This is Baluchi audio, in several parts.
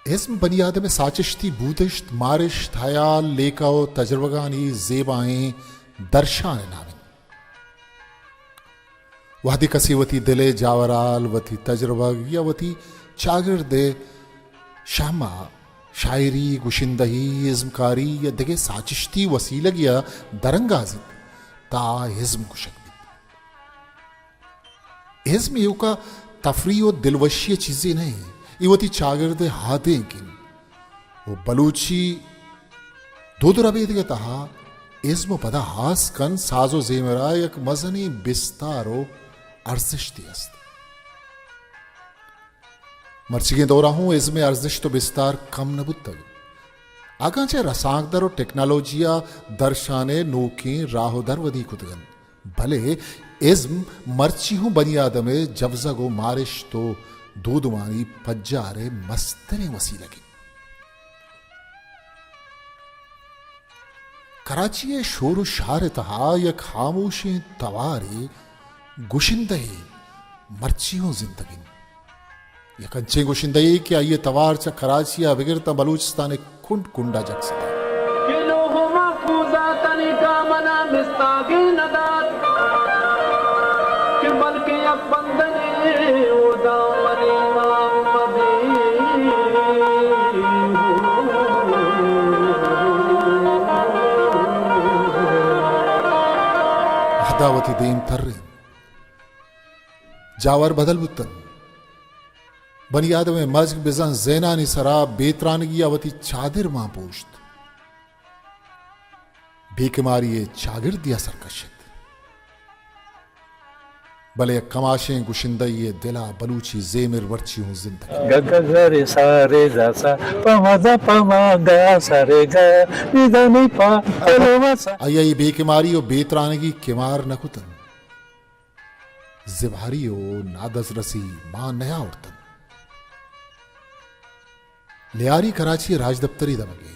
ازم بنی آدم ءِ ساچشتی بودشت، مارشت، ہیال، لیکہ ءُ تجربگانی زیبائیں درشان ءِ نام انت۔ وہدے کسے وتی دل ءِ جاورال، وتی تجربگ یا وتی چاگرد ءِ شہم ءَ شاعری، گشندہی، ازمکاری یا دگہ ساچشتی وسیلگے ءَ درانگازیت، تہ آ ازم گوشگ بیت۔ ازم ایوکا تفریح ءُ دلوشی ءِ چیزے نہ انت، اے وتی چاگرد ءِ ہادینک انت۔ ءُ بلوچی دود ءُ ربیدگ ءِ تہا ازم ءَ پدا ہاس کنت ساز ءُ زیمر ءَ یک مزنیں بستار ءُ ارزشتے است۔ مرچیگیں دور ءَ ہوں ازم ءِ ارزشت ءُ بستار کم نہ بوتگ۔ اگاں چہ رسانکدر ءُ ٹیکنالوجی ءَ درشان ءِ نوکیں راہ ءُ در ودی کتگ انت، بلے ازم مرچی ہوں بنی آدم ءِ جبزگ ءُ مارشت ءُ دودمانی پجار ءِ مستریں وسیلگے۔ کراچی ءِ شور ءُ شار ءِ تہا یک ہاموشیں توارے، گشندہے مرچی ہوں زندگ انت۔ یک انچیں گشندہے کہ آئی ءِ توار چہ کراچی ءَ بگر تاں بلوچستان ءِ کنڈ کنڈ ءَ جکستگ۔ کہ لوح محفوظ ءَ تنیگا منا مستاگے ندات، کہ بلکیں یک بندنے اودا منی نام مبی۔ وہدا وتی دیم ترینت، جاور بدل بوتنت۔ بنی آدم ءِ مزگ بزاں زینانی سرا بے ترانگی ءَ وتی چادر مان پوشت۔ بے کماری ءِ چاگردے ءَ سر کشت۔ بلے یک کماشیں گشندہے ءِ دل ءَ بلوچی زیمر مرچی ہوں زندگ انت۔ گگ گرے سارے داسا پما دا پما گا سارے گا نی دا نی پا کلو سا۔ آئی ءَ اے بے کماری ءُ بے ترانگی کمار نہ کتنت۔ زبہری ءُ نادزرسی مان نیاورتنت۔ لیاری کراچی ءِ راجدپتری دمگے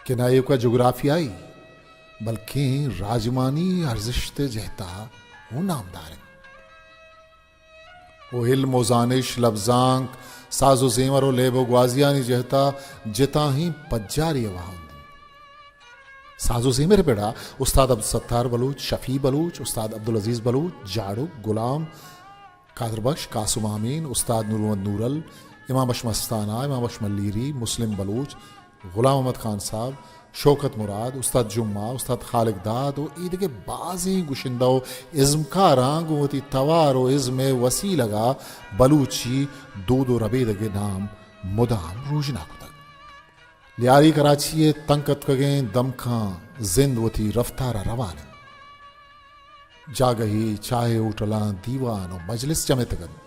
کہ نہ ایوکا جغرافیائی بلکیں راجمانی ارزشت ءِ جہتا ہوں نامدار انت۔ ءُ علم ءُ زانش، لبزانک، ساز ءُ زیمر ءُ لیب ءُ گوازیانی جہتا جتاہیں پجارے ءِ واہند انت۔ ساز ءُ زیمر ءِ پڑا استاد عبدالستار بلوچ، شفیع بلوچ، استاد عبدالعزیز بلوچ، جاڑوک، غلام، قادر بخش، قاسم آمین، استاد نور محمد نورل، امام بخش مستانہ، امام بخش ملیری، مسلم بلوچ، غلام محمد خان صاحب، شوکت مراد، استاد جمعہ، استاد خالق داد ءُ ایدگہ بازیں گشندہ ءُ ازمکاراں گوں وتی توار ءُ ازم ءِ وسیلگ ءَ بلوچی دود ءُ ربیدگ ءِ نام مدام روژنا کتگ۔ لیاری کراچی ءِ تنک اتکگیں دمکاں زند وتی رفتار ءَ روان انت۔ جاگہے چاہ ءِ ہوٹلاں دیوان ءُ مجلس چمیتگ انت۔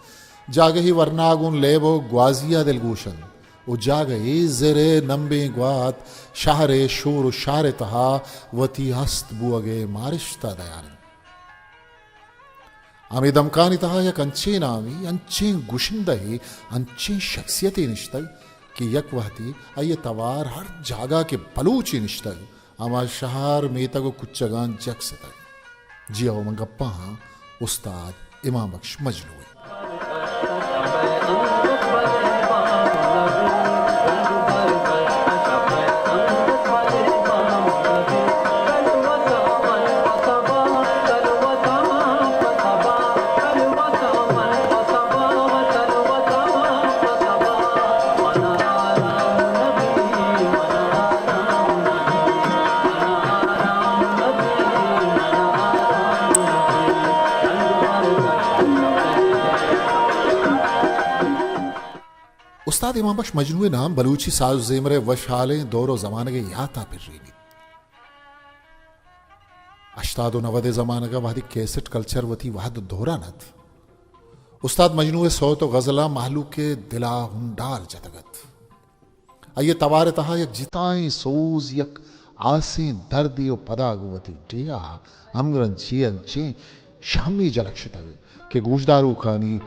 جاگہے ورنا گوں لیب ءُ گوازی ءَ دلگوش انت ءُ جاگہے زر ءِ نمبیں گوات شہر ءِ شور ءُ شار ءِ تہا وتی ہست بوگ ءِ مارشت ءَ دیان انت۔ ہمے دمکانی تہا یک انچیں نامے، انچیں گشندہے، انچیں شخصیتے نشتگ کہ یک وہدے آئی ءِ توار ہر جاگہ کہ بلوچے نشتگ، ہما شہر، میتگ ءُ کچگاں جک ستگ۔ جی ہو، من گپاں ہاں استاد امام بخش مجنو ءِ۔ استاد امام بخش مجنو ءِ نام بلوچی ساز ءُ زیمر ءِ وشحالیں دور ءُ زمانگ ءِ یات ءَ پرینیت۔ ہشتاد ءُ نود ءِ زمانگ ءَ وہدے کیسٹ کلچر وتی وہد ءُ دوران ات، استاد مجنو ءِ سوت ءُ غزلاں مہلوک ءِ دل ءَ ہنڈال جتگ ات۔ آئی ءِ توار ءِ تہا یک جتائیں سوز، یک آسیں دردے ءُ پدا گوں وتی ڈیہہ ءَ ہمگرنچی انچیں شہمے جلگ شتگ کہ گوشداروکانی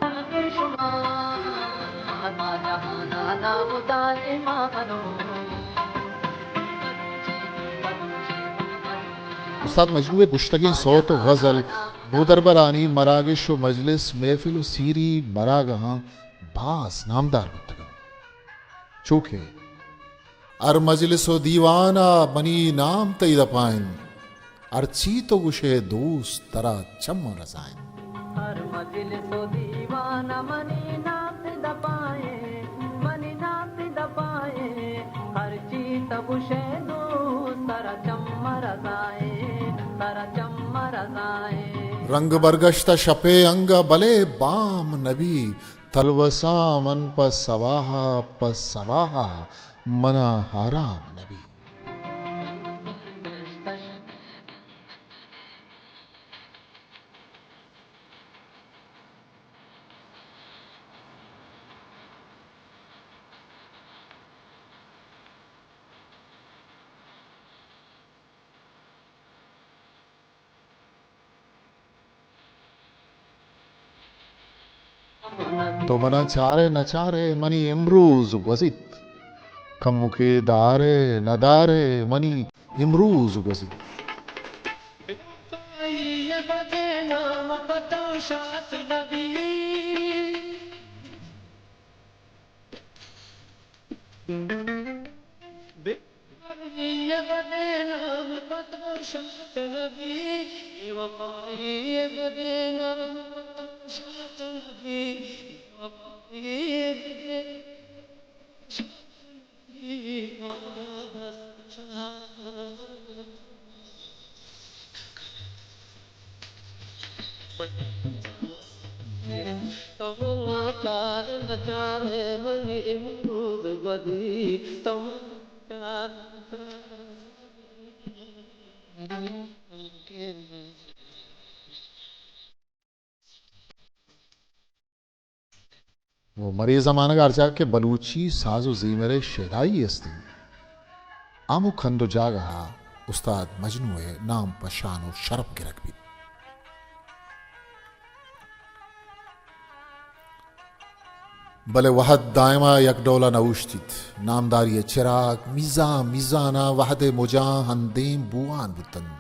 استاد مجنو ءِ گوشتگیں سوت ءُ غزل نودربرانی مراگش ءُ مجلس، محفل ءُ سیری مراگہاں باز نامدار بوتگ انت۔ چوکہ ہر مجلس و دیوان ء منی نام تئی دپا انت، ہرچی تو گشئے دوست ترا چم رضا انت۔ ہر مجلس و دیوان ء منی نام تئی دپا انت، منی نام تئی دپا انت، ہرچی تو گشئے دوست ترا چم رضا انت، ترا چم رضا انت۔ رنگ برگشتہ شپے انگہ بلے بام نبی، تلوساں من پہ سواہا، پہ سواہا منا آرام نبی۔ تو منا چارئے نہ چارئے، منی امروز گوزیت۔ کمکے دارئے نہ دارئے، منی امروز گوزیت۔ و مرے زمانگ ء ہر جاگہ کہ بلوچی ساز و زیمر ء شیدائی است انت، ہمک ہند و جاگہ ء استاد مجنوں ء نام پہ شان و شرپ گرگ بیت۔ بلے وہد دائما یک ڈولا نہ اوشتیت۔ نامداری ء چراگ میزان میزان ء وہد ء مجاں ہندیم بوان بوتنت۔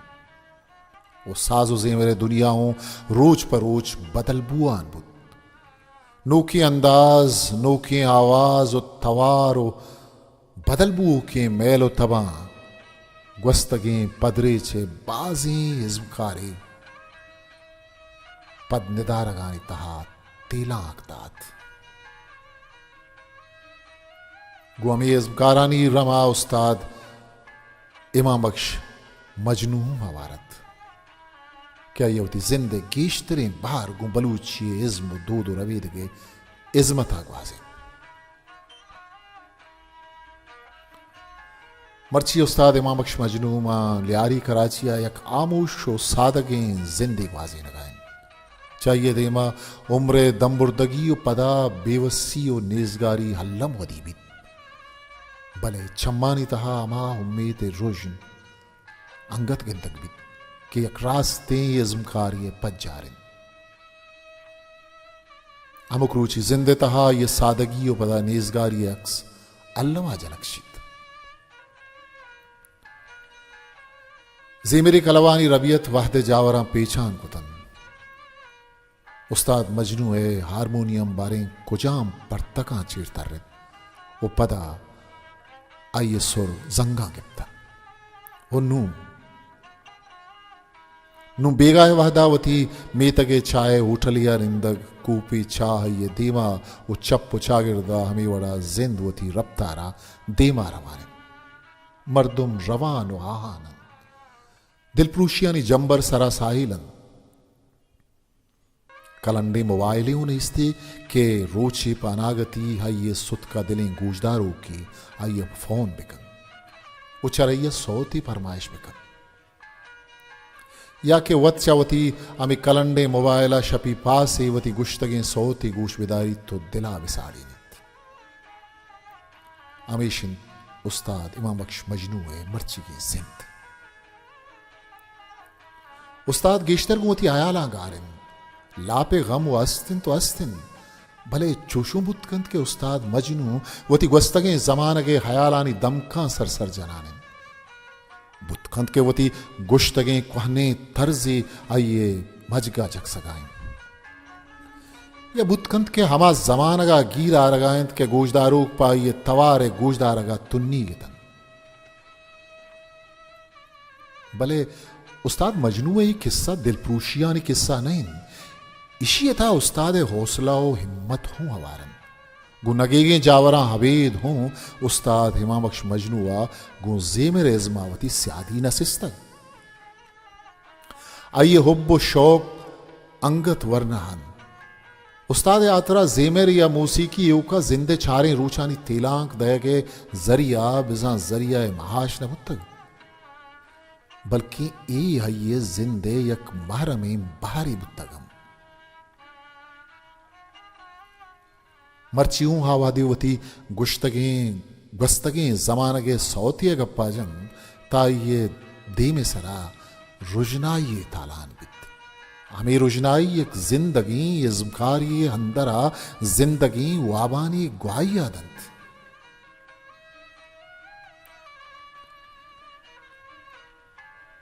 و ساز و زیمر ء دنیا اوں روچ پہ روچ بدل بوان بوت۔ نوکیں انداز، نوکیں آواز و توار و بدل بوؤکیں میل و تباں گوستگیں پدریچ ء بازیں ازمکارے پد ندارگانی تہا تیلانک دات۔ گوں ہمے ازمکارانی رما استاد امام بخش مجنوں ہم ہوار ات کہ آئی ء وتی زند ء گیشتریں بہر گوں بلوچی ء ازم و دود و ربیدگ ء ہزمت ء گوازینت۔ مرچی استاد امام بخش مجنوں ماں لیاری کراچی ء یک ہاموش و سادگیں زندے گوازینگ ء انت۔ چہ آئی ء دیما عمر ء دمبردگی و پدا بے وسی و نیزگاری الم ودی بیت، بلے چمانی تہا ہما امیت ء رژن انگت گندگ بیت کہ یک راستیں ازمکارے ء پجار انت۔ ہمک روچی زند ء تہا آئی ء سادگی و پدا نیزگاری ء عکس الما جنگ شیت۔ زیمری کلوانی ربیت وہد ء جاوراں پیچان کتنت۔ استاد مجنوں ء ہارمونیم باریں کجام پرتکاں چیر ترت و پدا آئی ء سر زنگاں گپتنت۔ و نوں، نوں بیگاہ ء وہدا وتی میتگ ء چاہ ء ہوٹلے ء نندگ، کوپے چاہ آئی ء دیما و چپ و چاگردا ہمے وڑا زند وتی رپتارا دیما روان انت۔ مردم روان و آہان انت۔ دلپروشیانی جمبر سرا ساہیل انت۔ کلنڈیں موبائلے اوں نیستی کہ روچے پہ اناگتی آئی ء ستکا دلیں گوشداروکے آئی ء فون بکن و چرئی ء سوتے پرمائش بکن، یا کہ وت چہ وتی ہمے کلنڈیں موبائل ء شپی پاسے وتی گشتگیں سوتے گوش بداریت و دلا بساڑینیت۔ ہمیش انت استاد امام بخش مجنوں ء مرچیگیں زند۔ استاد گیشتر گوں وتی ہیالاں گار انت۔ لاپ ء غم و است انت و است انت، بلے چوشوں بوت کنت کہ استاد مجنوں وتی گوستگیں زمانگ ء ہیالانی دمکاں سرسر جنان انت۔ بوت کنت کہ وتی گشتگیں کوہنیں طرزے آئی ء مجگ ء جکسگ ء انت۔ یا بوت کنت کہ ہما زمانگ ءَ گیر آرگ ءَ انت کہ گوشداروک پہ آئی ءِ توار ءِ گوشدارگ ءَ تنیگ اتنت۔ بلے استاد مجنو ءِ اے کسہ دلپروشیانی کسہ نہ انت، ایشی ءِ تہا استاد ءِ حوصلہ ءُ ہمت ہوں ہوار انت۔ گوں نگیگیں جاوراں ابید ہوں استاد امام بخش مجنو ءَ گوں زیمر ءِ ازم ءَ وتی سیادی نہ سستگ۔ آئی ءِ حب ءُ شوق انگت ورنا انت۔ استاد ءِ ہاترا زیمر یا موسیقی ایوک ءَ زند ءِ چاریں روچانی تیلانک دئیگ ءِ ذریعہ بزاں ذریعہ ءِ معاش نہ بوتگ، بلکیں اے آئی ءِ زند ءِ یک مہرمیں بہرے بوتگ انت۔ مرچی اوں آ وہدے وتی گوشتگیں، گوستگیں زمانگ ءِ سوتے ءَ گپ ءَ جنت، تہ آئی ءِ دیم ءِ سرا رژنائی ءِ تالان بیت۔ ہمے رژنائی یک زندگیں ازمکارے ءِ اندر ءَ زندگیں وابانی گواہی ءَ دنت۔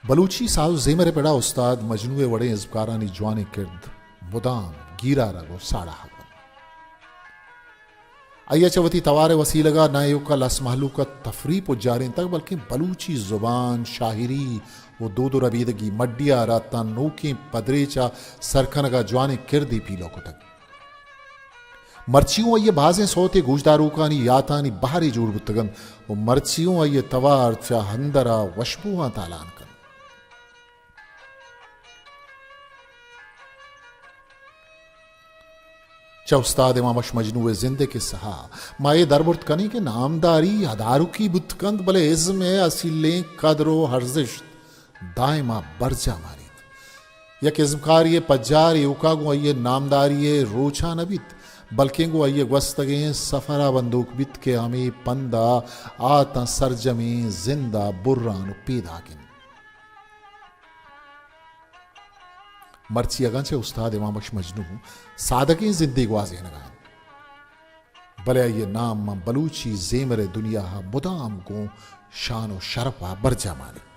بلوچی ساز ءُ زیمر ءِ پڑ ءَ استاد مجنو ءِ وڑیں ازمکارانی جوانیں کرد مدام گیرارگ ءُ ساڑاہگ بنت۔ آئی ءَ چہ وتی توار ءِ وسیلگ ءَ نہ ایوک ءَ لس مہلوک ءَ تفریح پجارینتگ، بلکیں بلوچی زبان، شاعری ءُ دود ءُ ربیدگی مڈی ءَ را تاں نوکیں پدریچ ءَ سر کنگ ءَ جوانیں کردے پیلو کتگ۔ مرچی اوں آئی ءِ بازیں سوتے گوشداروکانی یاتانی بہرے جوڑ بوتگ انت ءُ مرچی اوں آئی ءِ توار چہ اندر ءَ وشبواں تالان کنت۔ چہ استاد امام بخش مجنو ءِ زند ءِ کسہ ءَ ما اے دربرت کنیں کہ نامداری ادارکی بوت کنت، بلے ازم ءِ اصیلیں قدر ءُ ارزشت دائم ءَ برجاہ مانیت۔ یک ازمکارے ءِ پجار ایوک ءَ گوں آئی ءِ نامداری ءِ روچاں نہ بیت، بلکیں گوں آئی ءِ گوستگیں سفر ءَ بندوک بیت کہ ہمے پند ءَ آ تاں سرجمیں زند ءَ بران ءُ پیداک انت۔ مرچی اگاں چہ استاد امام بخش مجنو سادگیں زندے گوازینگ ءَ انت، بلے آئی ءِ نام ماں بلوچی زیمر ءِ دنیا ءَ مدام گوں شان ءُ شرپ ءَ برجاہ مانیت۔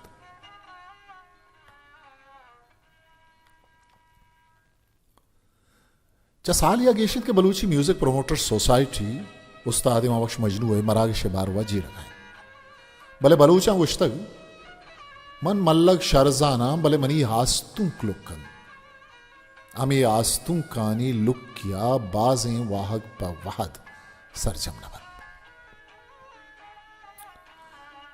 چہ سالے ءَ گیش انت کہ بلوچی میوزک پروموٹر سوسائٹی استاد امام بخش مجنو ءِ مراگش ءِ باروا جیڑگ ءَ انت۔ بلے بلوچاں گوشتگ، من ملگ شر زاناں، بلے منی آستونک لک انت۔ ہمے آستونکانی لکی ءَ بازیں واہگ پہ وہد سرجم نہ بنت۔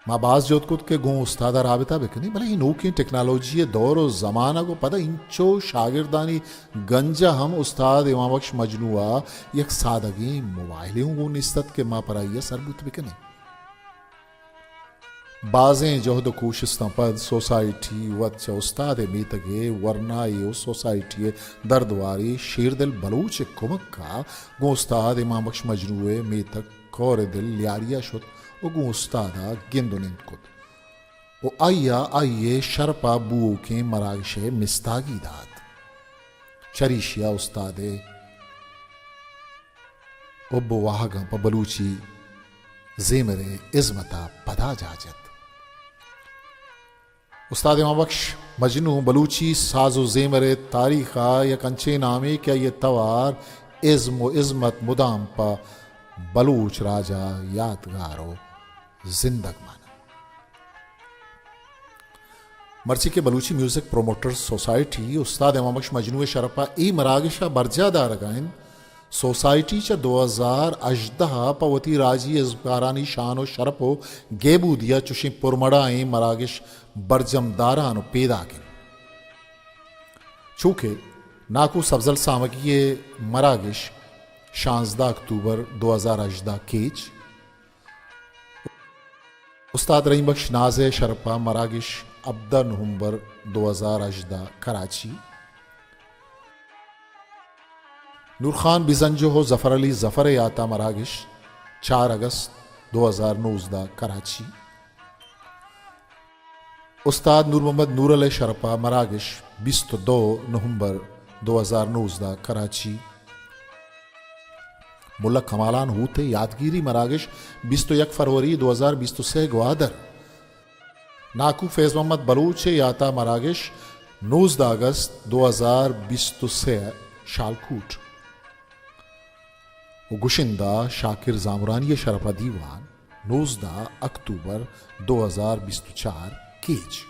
ما باز جہد کت کہ گوں استاد ءَ رابطہ بکنیں، بلے اے نوکیں ٹیکنالوجی ءِ دور ءُ زمانگ ءُ پدا انچو شاگردانی گنج ءَ ہم استاد امام بخش مجنو ءَ یک سادگیں موبائلے اوں گون نیست ات کہ ما پر آئی ءَ سر بوت بکنیں۔ بازیں جہد ءُ کوشستاں پد سوسائٹی وت چہ استاد ءِ میتگ ءِ ورنائے ءُ سوسائٹی ءِ دردوارے شیردل بلوچ ءِ کمک ءَ گوں استاد امام بخش مجنو ءِ میتگ کور ءِ دل لیاری ءَ شت ءُ گوں استاد ءَ گند ءُ نند کت ءُ آئی ءَ آئی ءِ شرپ ءَ بوؤکیں مراگش ءِ مستاگی دات۔ چریشی ءَ استاد ءِ حب ءُ واہگاں پہ بلوچی زیمر ءِ ہزمت ءَ پدا جاہ جت۔ استاد امام بخش مجنوں بلوچی ساز ءُ زیمر ءِ تاریخ ءَ یک انچیں نامے کہ آئی ءِ توار، ازم ءُ ہزمت مدام پہ بلوچ راج ءَ یاتگار ءُ زندگ مان انت۔ مرچی کہ بلوچی میوزک پروموٹرز سوسائٹی استاد امام بخش مجنوں ءِ شرپ ءَ اے مراگش ءَ برجاہ دارگ ءَ انت، سوسائٹی چہ دو ہزار ہژدہ ءَ پہ وتی راجی ازمکارانی شان ءُ شرپ ءُ گیبودی ءَ چشیں پرمڑاہیں مراگش برجم داران ءُ پیداک انت۔ چو کہ ناکو سبزل سامگی ءِ مراگش شانزدہ اکتوبر دو ہزار ہژدہ کیچ، استاد رحیم بخش ناز ءِ شرپ ءَ مراگش ہبدہ نومبر دو ہزار ہژدہ کراچی، نور خان بزنجو ءُ ظفر علی ظفر ءِ یات ءَ مراگش چار اگست دو ہزار نوزدہ کراچی، استاد نور محمد نورل ءِ شرپ ءَ مراگش بیست ءُ دو نومبر دو ہزار نوزدہ کراچی، ملا کمالان ہوت ءِ یاتگیری مراگش بیست ءُ یک فروری دو ہزار بیست ءُ سے گوادر، ناکو فیض محمد بلوچ ءِ یات ءَ مراگش نوزدہ اگست دو ہزار بیست ءُ سے شالکوٹ۔ و گشندہ شاکر زامرانی ء شرپ ء دیوان، نوزدہ اکتوبر دو ہزار بیست و چار، کیچ۔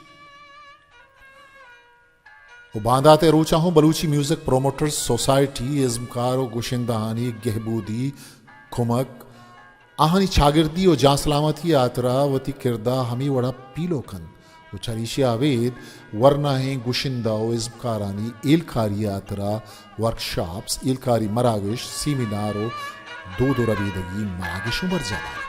و باندات ء روچ ء ہوں بلوچی میوزک پروموٹرز سوسائٹی ازمکار و گشندہانی گہبودی، کمک، آہانی چاگردی و جان سلامتی ء ہاترا وتی کرد ء ہمے وڑا پیلو کنت و چریشی ء ابید ورناہیں گشندہ و ازمکارانی ہیلکاری ء ہاترا ورکشاپس، ہیلکاری مراگش، سیمینار و دود و ربیدگی مراگش اوں برجاہ داریت۔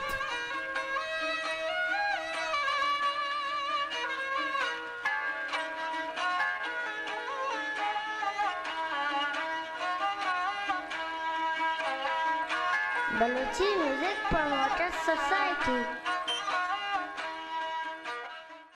Balochi music promoter society.